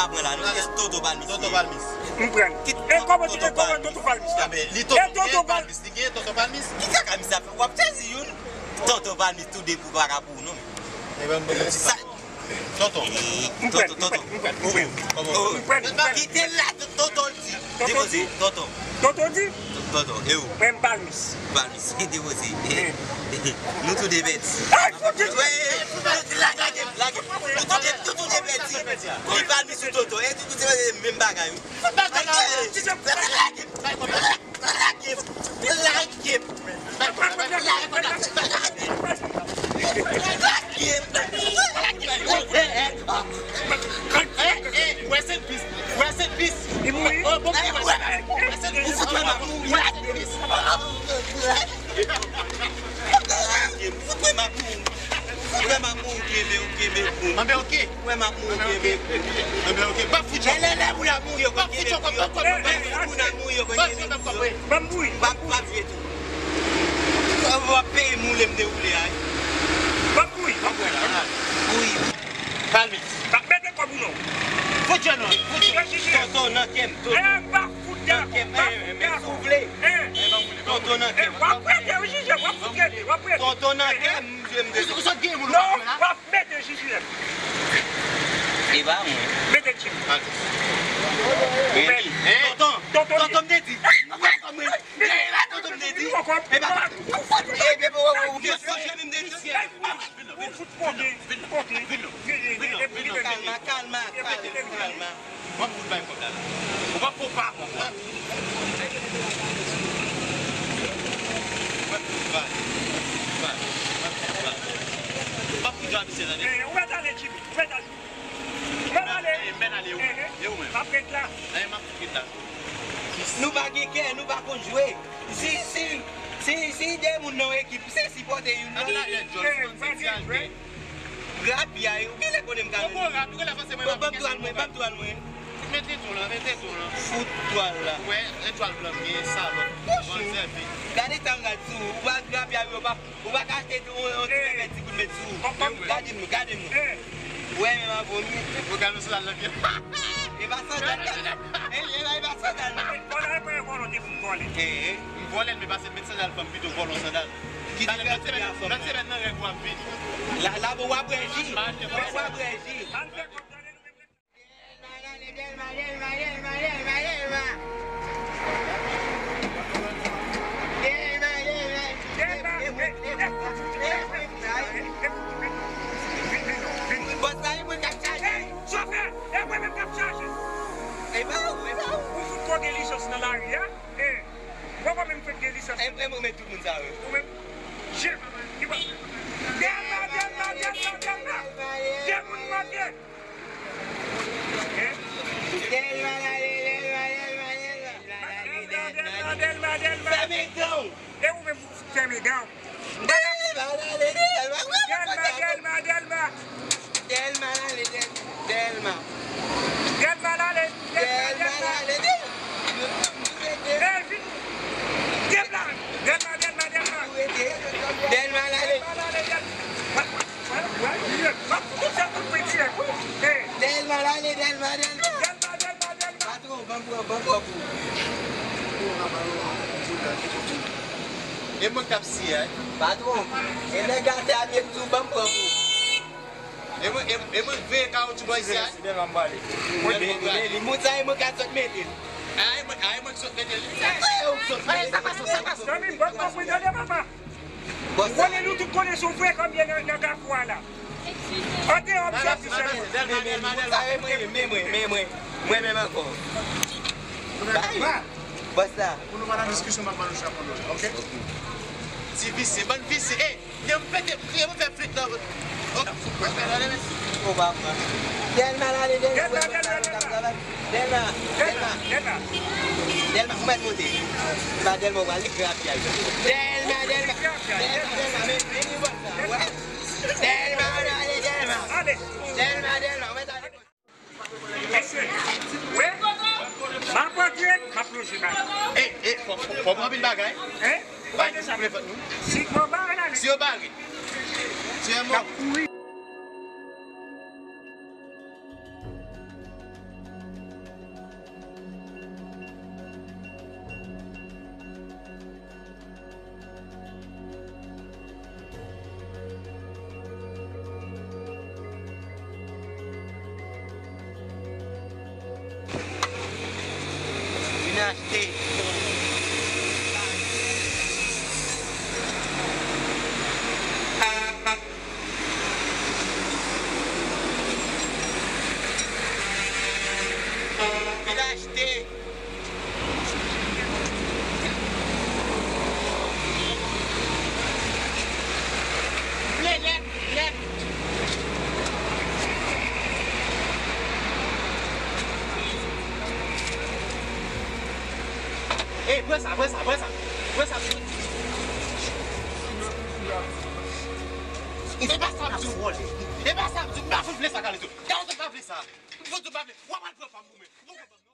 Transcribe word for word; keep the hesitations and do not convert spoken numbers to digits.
Apre la, nou gen Toto Palmis. Toto Palmis. M pran. E kòman, e kòman Toto Palmis la? E Toto Palmis, li gen Toto Palmis. Ki kaka misye ap fè? W ap sezi youn. Toto Palmis tou de pou kaka pou ou non. Ebyen, m ban nou ti sa. Toto. Toto, Toto. Kite la, Toto di. Depoze, Toto. Toto di? Toto, e ou? Mwen m Palmis. Palmis, depoze. Nou tou de pèdi. Lage, lage. Nou tou de, nou tou de pèdi. Li Palmis ou Toto. E nou tou de menm bagay wi. Lage, lage. Lage, lage. Lage. Lage. Rest in peace. Rest in peace. Li mouri. Oh, bon, rest in peace. Ou fout wè m ap mouri. Rest in peace. Ou fout wè m ap mouri. Ou fout wè m ap mouri, kenbe, ou kenbe. Manbe, ok. Ou wè m ap mouri, kenbe. Manbe, ok. Pa fout yo. Lè, lè, lè moun ap mouri, yo konn kenbe pou yo. Lè moun ap mouri, yo konn kenbe pou yo. Ban m bouyi. W ap, w ap jwe tou. W ap peye moule m dewoule a. Ban m bouyi. W ap wè la. Bouyi. Kalme. Mete kòb ou non. Fout yo non. Fout yo. Tonton nan kè m. Tonton. E, pa fout nan kè m. E, e, men si w vle. Tonton nan kè m. W ap prete, wi, jije, w ap fout rete, w ap prete. Tonton nan kè m, m jwe m de. Ou sot gen moun ou pa konn la? W ap mete jije. E pa mwen. Mete Jim. Tonton. Tonton, tonton m te di. E pa tonton m te di. E pa tonton m te di. Ou fout pote, pote. Kalma, kalma, kalma, kalma. W ap fout bay kòb la la. Ou p ap fè w pa konprann. W ap fout bay. Bay. W ap fout bay. W ap fout bay misye tande. Ou mèt ale, Jimmy. Ou mèt ale. Ou mèt ale. Mèt ale, ou menm. E ou menm. M ap ret la. E m ap fout ret la. Nou pa gen kè, nou pa konn jwe. Si, si, si, si de moun nan yon ekip, se sipòte youn nan. Ann ale, John, si bon, se ti al jwe. Grapyay, ou genlè konnen m ka jwe. Bon, bon, rap, ou genlè panse mwen. Bon, ban m twal mwen, ban m twal mwen. Mete tou la, mete tou la. Fout twal la. Wè, etwal blan m gen, salòp. Bon, sèvi. Gade tan rad sou ou, ou pa grapyay, ou pa Ou pa ka achte yon, yon ti pèpè ti goud met sou ou. Gade m nou, gade m nou. Ou wè menm avè w, wi. Ou gade m sou la, l nan pye. E pa sandal, gade. E, e, e pa sandal, non. Vòlè, e pa vòlè, te fout vòlè. E, e. M vòlè l, men pase met sandal, fè m pito vòlè yon sandal. Ki diferans ki gen a fanm nan? Lòt semèn nan, règ w ap vini. La, la, bon, w ap bwè ji. Bon, w ap bwè ji. Al fè kòb, gade nou menm. Delma, Delma, Delma, Delma, Delma, Delma. Delma, Delma. Bòs la, e mwen k ap chaje. Hey, chofè, e mwen menm k ap chaje. E pa ou, e pa ou. Ou fout twò gen lisans nan lari a? E, mwen, mwen menm fout gen lisans. E, e mwen met tout moun sa yo. Ou menm? Jim, ki bòs? Delma, Delma, Delma, Delma. De moun manke. Delma, Delma, Delma, Delma, Delma. Delma, Delma, Delma. Fèmen dan w. E ou menm ou fèmen dan w. Delma, Delma, Delma. Delma, Delma, Delma. Delma, Delma. Delma, Delma. Delma, Delma, Delma. Delma, Delma. Delma, Delma. Delma, Delma. Patwon, ban m pran, ban m pran pou. E mwen k ap siye a. Patwon, e nèg atè a m ye tou, ban m pran pou. E mwen, e, e mwen k veye kawotchou bò isi a. Si Delma m pale. Mwen, mwen, mwen, moun sa e mwen k al sot mete l. A, e mwen, a, e mwen k sot mete l. Sa e ou k sot mete l. Zanmi m, ban m pran pou tande papa. Ou konnen nou tout konnen se yon frè kòm ye nan, nan kafou a la. Andeyò m sòti sèlman. Men, men, men, men, men, men, mwen menm ankò. Bòs la. Pou nou pa nan diskisyon, m ap ba nou chapo dlo, oke? Ti visye, bann visye. Ey, lè m pete, lè m fè flit nan. Oke, oke, ale, mèsi. Ou pa pran. Delma, ale, Delma. Delma, Delma, Delma. Delma, Delma. Delma, ou mèt monte. Se pa Delma ou pral, li grapyay. Delma, Delma. Delma, Delma, men, men li bòs la. Wè. Delma, ale, Delma. Delma, Delma, ou mèt ale. Mesye. Wi. M ap antre, m ap lonje bay. E, e, fò, fò, fò pran anpil bagay. Hein? Bay, sa vle fèt nou. Si yo bare la, si yo bare. Si yo bare. N ap kouri. Achte. Vin achte. Vle lèt, lèt. Ey, pran sa, pran sa, pran sa. Pran sa. E pa sa m di w vòlè. E pa sa m di w, m pa fout vle sa, Kalezo. Kalezo, m pa vle sa. M fout di w m pa vle. W ap al pran pa m ou menm.